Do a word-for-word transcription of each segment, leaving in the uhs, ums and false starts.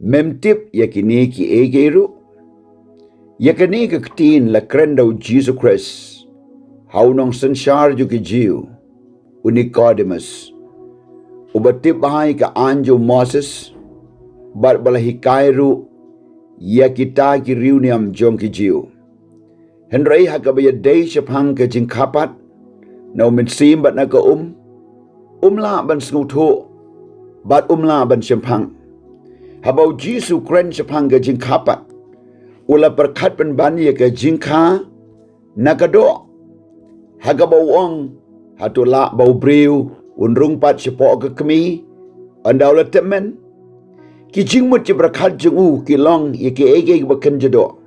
Mem tip ïa kine kiei kiei ruh? Ïa kane ka ktien la kren da u Jisu Khrist ha u nongsynshar jong ki Jiw, u Nikodemus, uba tip bha ïa ka aiñ jong u Moses bad ba la hikai ruh ïa kita ki riewniam jong ki Jiw. Hynrei ha kaba ïadei shaphang ka jingkha pat na u Mynsiem bad na ka um, um lah ban sngewthuh bad um lah ban shemphang. Haba u Jisu u kren shaphang ka jingkha pat, u la pyrkhat pynban ïa ka jingkha na ka doh, ha kaba u ong, hato lah ba u briew un rung pat shapoh ka kmie ynda u la tymmen? Ki jingmut jingpyrkhat jong u ki long ïa kiei kiei kiba kynja doh,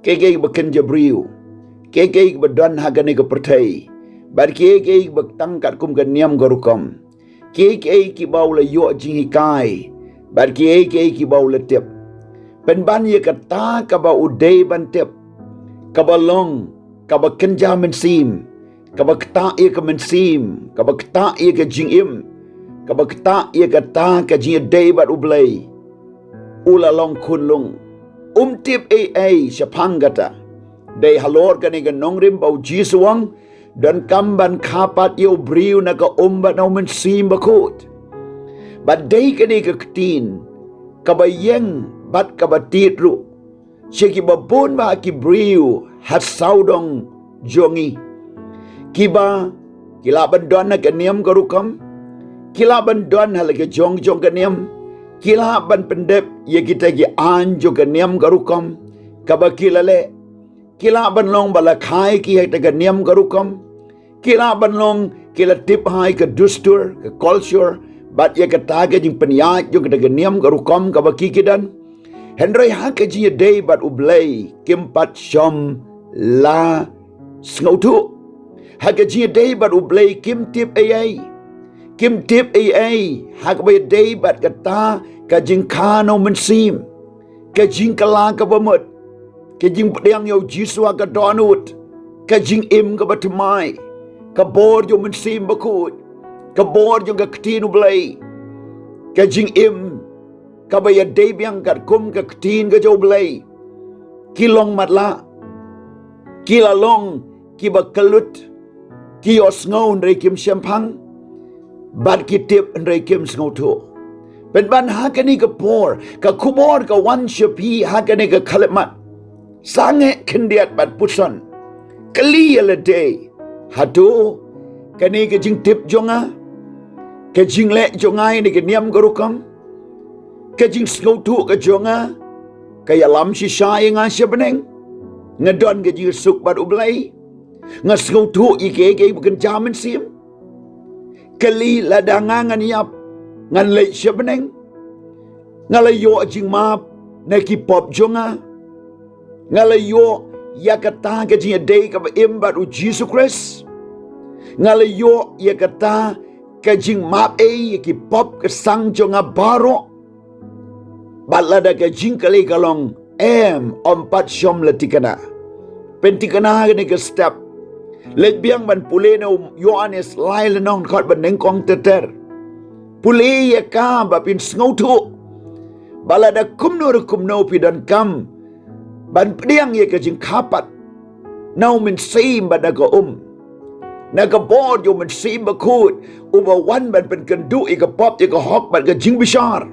kiei kiei kiba kynja briew, kiei kiei kiba don ha kane ka pyrthei, bad kiei kiei kiba tang katkum ka niam ka rukom, kiei kiei kiba u la ïoh jinghikai bad kiei kiei kiba u la tip. Pynban ïa kata kaba u dei ban tip, kaba long kaba kynja mynsiem, kaba ktah ïa ka mynsiem, kaba ktah ïa ka jingim, kaba ktah ïa kata ka jingïadei bad U Blei, u la long khunlung. Um tip ei ei shaphang kata. Dei halor kane ka nongrim ba u Jisu u ong, donkam ban kha pat ïa u briew na ka um bad na u Mynsiem Bakhuid. Bad dei kane ka ktien kaba ïeng bad kaba tied ruh sha kiba bun bah ki briew ha sawdong jong ngi, kiba ki lah ban don ha ka niam ka rukom, ki lah ban don ha la ka jong jong ka niam, ki lah ban pyndep ïa kita ki aiñ jong ka niam ka rukom kaba ki la leh, ki lah ban long ba la kha ïa ki ha kata ka niam ka rukom, ki lah ban long ki la tip ha ïa ka dustur, ka culture, bad ïa kata ka jingpynïaid jong kata ka niam ka rukom kaba ki ki don. Hynrei ha ka jingïadei bad U Blei kim pat shym la sngewthuh. Ha ka jingïadei bad U Blei kim tip ei ei. Kim tip ei ei ha kaba ïadei bad kata ka jingkha na u Mynsiem, ka jingkylla kaba mut, ka jingpdiang ïa u Jisu ha ka dohnud, ka jingim kaba thymmai, ka bor jong u Mynsiem Bakhuid, ka bor jong ka ktien U Blei, ka jingim kaba ïadei biang katkum ka ktien ka jong U Blei. Ki long matlah, ki la long kiba kyllut, ki ïohsngew hynrei kim shemphang, bad ki tip hynrei kim sngewthuh. Pynban ha kane ka por, ka khubor ka wan sha phi ha kane ka khyllipmat, sangeh khyndiat bad puson. Kylli ïa lade, hato kane ka jingtip jong nga, ka jingleh jong nga ïa kane ka niam ka rukom, ka jingsngewthuh ka jong nga, ka ïalam shisha ïa nga sha bneng? Nga don ka jingsuk bad U Blei? Nga sngewthuh ïa kiei kiei ba kynja mynsiem? Kylli, lada nga ngan ïap, ngan leit sha bneng? Nga la ïoh jingmap na ki pop jong nga? Nga la ïoh ïa kata ka jingïadei kaba im bad u Jisu Khrist? Nga la ïoh ïa kata ka jingmap ei ïa ki pop ka sang jong nga baroh? Bad lada ka jingkylli ka long em, ym pat shym la thikna. Pynthikna kane ka step. Leit biang ban pule na u Ïoannis lai lynnong khot ba nyngkong ter ter. Pule ïa ka ba phin sngewthuh ba lada kumno re kumno phi donkam ban pdiang ïa ka jingkha pat na u Mynsiem bad na ka um, na ka bor jong u Mynsiem Bakhuid, uba wan ban pynkynduh ïa ka pop, ïa ka hok bad ka jingbishar,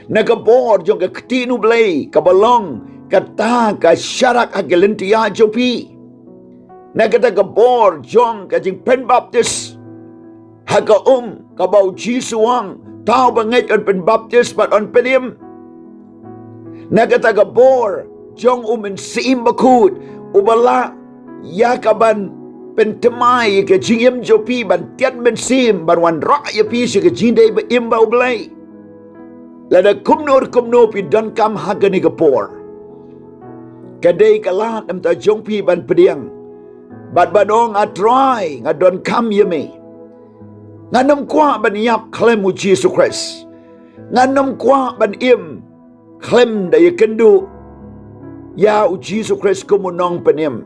na ka bor jong ka ktien U Blei kaba long kata ka sharak ha ka lynti jong phi, na kata ka bor jong ka jingpynbaptis ha ka um, kaba u Jisu u ong, thaw ba ngeit yn pynbaptis bad yn pynim. Na kata ka bor jong u Mynsiem Bakhuid, uba lah ïa ka ban pynthymmai ïa ka jingim jong phi, ban tied mynsiem, ban wanrah ïa phi sha ka jingdei ba im bad U Blei. Lada kumno re kumno phi donkam ha kane ka por, ka dei ka lad namar jong phi ban pdiang bad ban ong, A Trai, nga donkam ïa me. Ngan ym kwah ban ïap khlem u Jisu Khrist. Ngan ym kwah ban im khlem da ïakynduh ïa u Jisu Khrist kum u Nongpynim.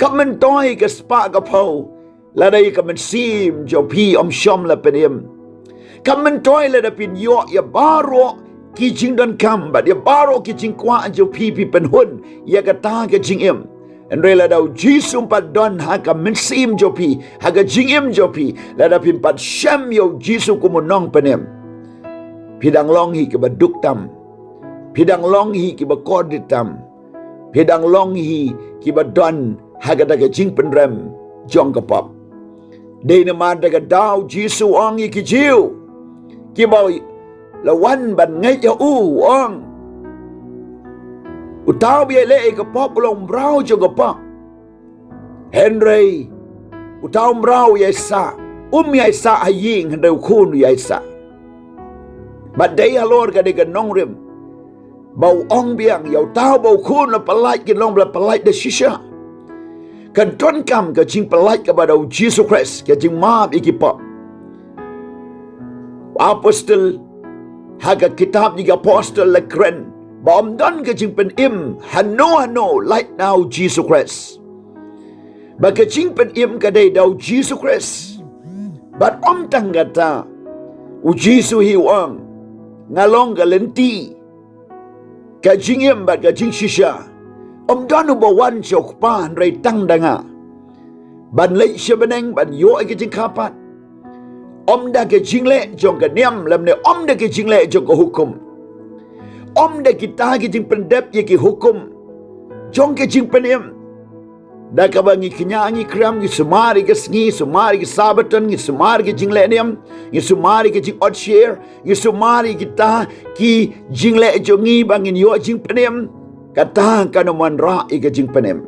Kam myntoi ka spah ka phew lada ïa ka mynsiem jong phi ym shym la pynim. Kam myntoi lada phin ïoh ïa baroh ki jingdonkam bad ïa baroh ki jingkwah jong phi, phi pynhun ïa kata ka jingim. Hynrei lada u Jisu um pat don ha ka mynsiem jong phi, ha ka jingim jong phi, lada phim pat shem ïa u Jisu kum u nongpynim, phi dang long hi kiba duk tam, phi dang long hi kiba kordit tam, phi dang long hi kiba don ha kata ka jingpynrem jong ka pop. Dei namar da ka daw Jisu u ong ïa ki Jiw kiba la wan ban ngeit ha u, u ong, uta uba ïaleh ïa ka pop u long mraw jong ka pop. Hynrei uta u mraw u ïaisah, um ïaisah ha ïing, hynrei u khun u ïaisah. Bad dei halor kane ka nongrim ba u ong biang ïa uta uba u khun la pyllait, kin long ba la pyllait da shisha. Ka donkam ka jingpyllait kaba da u Jisu Khrist, ka jingmap ïa ki pop. Apostol ha ka kitab Ki Apostol la kren ba ym don ka jingpynim hano hano lait na u Jisu Khrist. Ba ka jingpynim ka dei da u Jisu Khrist. Bad ym tang kata, u Jisu hi u ong, nga long ka lynti, ka jingim bad ka jingshisha. Ym don uba wan sha u Kpa hynrei tang da nga. Ban leit sha bneng ban ïoh ïa ka jingkyrpad. Ym da ka jingleh jong ka niam lymne ym da ka jingleh jong ka hukum. Ym da kita ki jingpyndep ïa ki hukum jong ka jingpynim. Da kaba ngi kñia ngi kren, ngi sumar ïa ka sngi, sumar ïa ka Sabbaton, ngi sumar ïa ka jingleh niam, ngi sumar ïa ka jingot syiar, ngi sumar ïa kita ki jingleh jong ngi ba ngin ïoh jingpynim. Kata kan ym wanrah ïa ka jingpynim.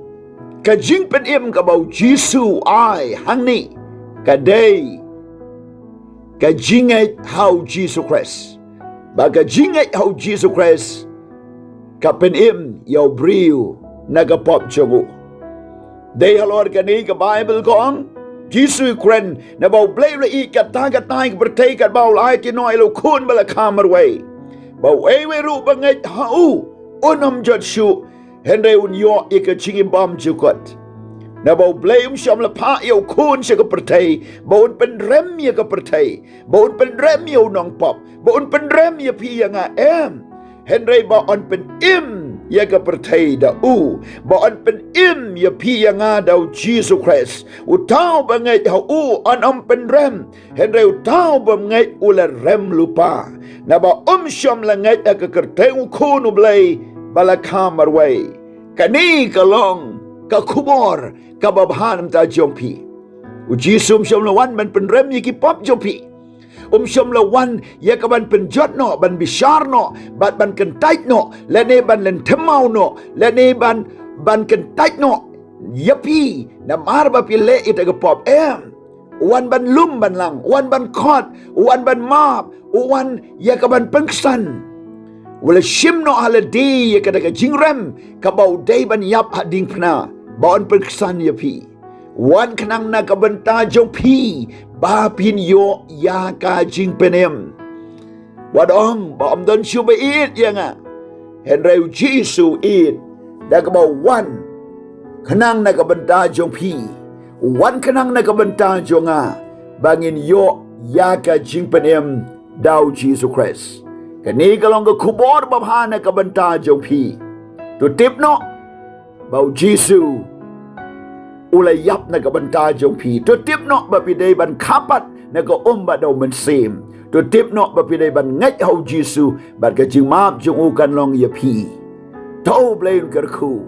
Ka jingpynim kaba u Jisu u ai hangne ka dei ka jingngeit ha u Jisu Khrist. Ba ka jingngeit ha u Jisu Khrist ka pynim ïa u briew na ka pop jong u. Dei halor kane ka Baibl ka ong, Jisu u kren, naba u Blei u la ïeit katta katta ïa ka pyrthei katba u la aiti noh ïa la u Khun ba la kha marwei, ba uei uei ruh ba ngeit ha u un ym jot shuh, hynrei un ïoh ïa ka jingim bymjukut. Naba u Blei um shym la phah ïa u Khun sha ka pyrthei ba un pynrem ïa ka pyrthei, ba un pynrem ïa u nongpop, ba un pynrem ïa phi ïa nga, em. Hynrei ba un pynim ïa ka pyrthei da u, ba un pynim ïa phi ïa nga da u Jisu Khrist. Uta uba ngeit ha u un ym pynrem, hynrei uta u bym ngeit u la rem lypa, naba um shym la ngeit ha ka kyrteng u Khun u Blei ba la kha marwei. Kane ka long ka khubor kaba bha na ka bynta jong phi. U Jisu um shym la wan ban pynrem ïa ki pop jong phi. Um shym la wan ïa ka ban pynjot noh, ban bishar noh, bad ban kyntait noh, lane ban lynthem maw noh, lane ban, ban kyntait noh ïa phi namar ba phi leh ïa kata ka pop, em. U wan ban lum ban lang, u wan ban khot, u wan ban map, u wan ïa ka ban pynksan. U la shim noh ha lade ïa kata ka jingrem kaba u dei ban ïap ha diengphna, ba un pynksan ïa phi. U wan khnang na ka bynta jong phi, ba phin ïoh ïa ka jingpynim. Wat ong ba ym don shuh ba ïeit ïa nga. Hynrei u Jisu u ïeit, da kaba u wan khnang na ka bynta jong phi, u wan khnang na ka bynta jong nga, ba ngin ïoh ïa ka jingpynim da u Jisu Khrist. Kane ka long ka khubor babha na ka bynta jong phi. To tip noh ba u Jisu u la ïap na ka bynta jong phi. To tip noh ba phi dei ban kha pat na ka um bad da u Mynsiem. To tip noh ba phi dei ban ngeit ha u Jisu bad ka jingmap jong u kan long ïa phi. To u Blei un kyrkhu.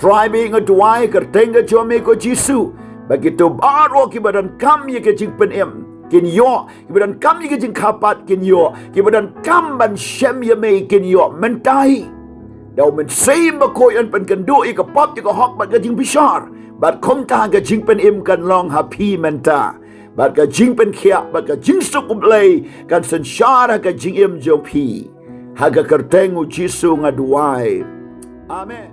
Trai bad nga duwai ha ka kyrteng ka jong me ko Jisu, ba kito baroh kiba donkam ïa ka jingpynim kin ïoh, kiba donkam ïa ka jingkha pat kin ïoh, kiba donkam ban shem ïa me kin ïoh mynta hi. Da u Mynsiem Bakhuid yn pynkynduh ïa ka pop, ïa ka hok bad ka jingbishar, bad kumta ka jingpynim kan long ha phi mynta. Bad ka jingpynkhiah bad ka jingsuk u Blei kan synshar ha ka jingim jong phi. Ha ka kyrteng u Jisu nga duwai. Amen.